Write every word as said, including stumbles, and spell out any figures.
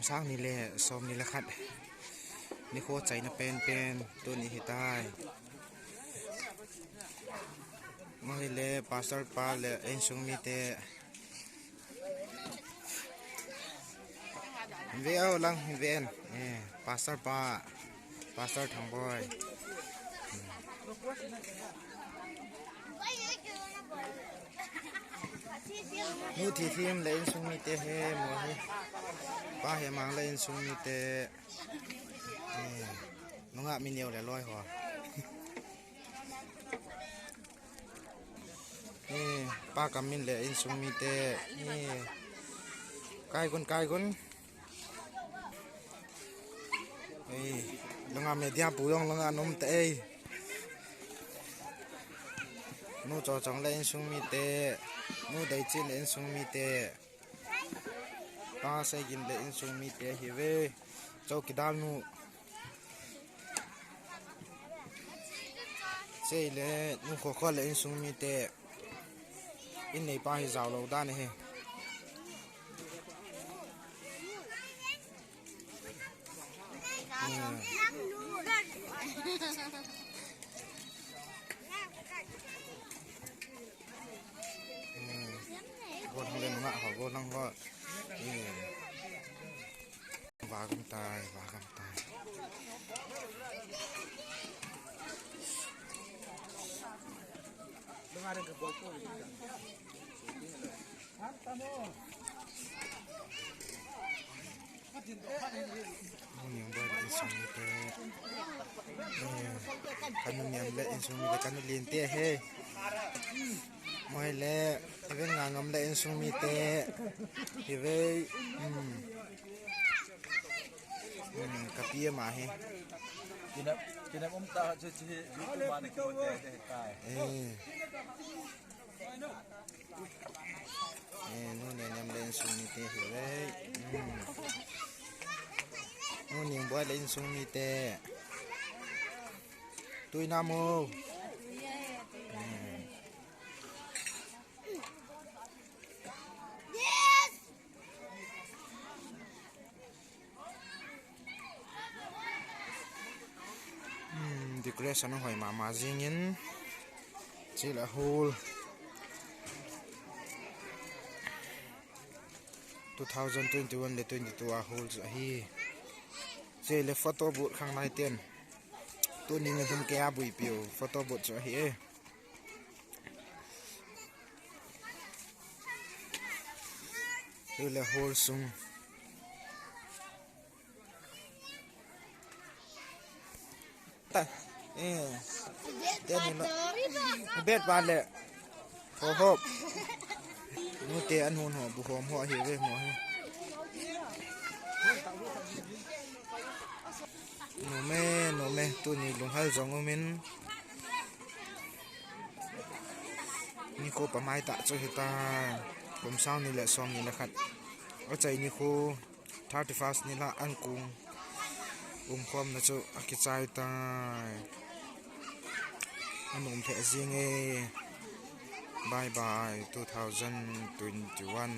Sang ni le som ni le khat. Nikho chaina penpen tuni hitai. Mo hi le pastor pa le insung mite. Ve au lang ve en. Eh, pastor pa. Pastor Thangboi. Nu Thithim le insung mite he mo hi. Pa Hemang le insung mite. Eh, nunga mi neo le loi ho. Eh, pa Kamin le insung mite. Eh, kai gun, kai gun. Ei, langa media pu jong langa nom te ei. Nu Chochong le insung mite, nu Deichin le insung mite, pa Seigin le insung mite hi ve. Chowkidar nu. Sei le nu Khokho le insung mite. In nei pa hi jao lo dan hi. Hmm. Hmm. Go lang le nunga ho, go lang ho. Hmm. Vagam tai, vagam tai. Mo Niangboi le insung mite. Eh, ka nu Niam le insung mite, ka nu Linte he. Mo hi le, even Ngangam le insung mite. Hi ve, hmm. Hmm, ka pi ama hi. Kinep, kinep um ta chu chu hi, YouTube ma ni ko te te tai. Eh. Eh, nu Niam le insung mite hi ve. Hmm. Nu Niangboi le insung mite. Tui na mo. Hmm. Hmm, decoration ahoi mama jingin. Chule hall. Two thousand twenty-one le twenty-two a hall chu ahi. Chule photo booth khang lai ten. Tuni ni dum ke a bui piu photo booth chu ahi e. Chule hall sung. Ta, eh. Te ni lo. Bet ba le. Ho hop. Nu te an hun ho bu hom ho hi ve mo hi. Nume, nume, tuni lunghel jong umin. Nikho pamai ta chu hita. Kum sang ni le som ni le khat. Achai nikho thirty-first ni la an kung. Um khom na chu akichai tai. An um lheh jing e. Bye bye two thousand twenty-one.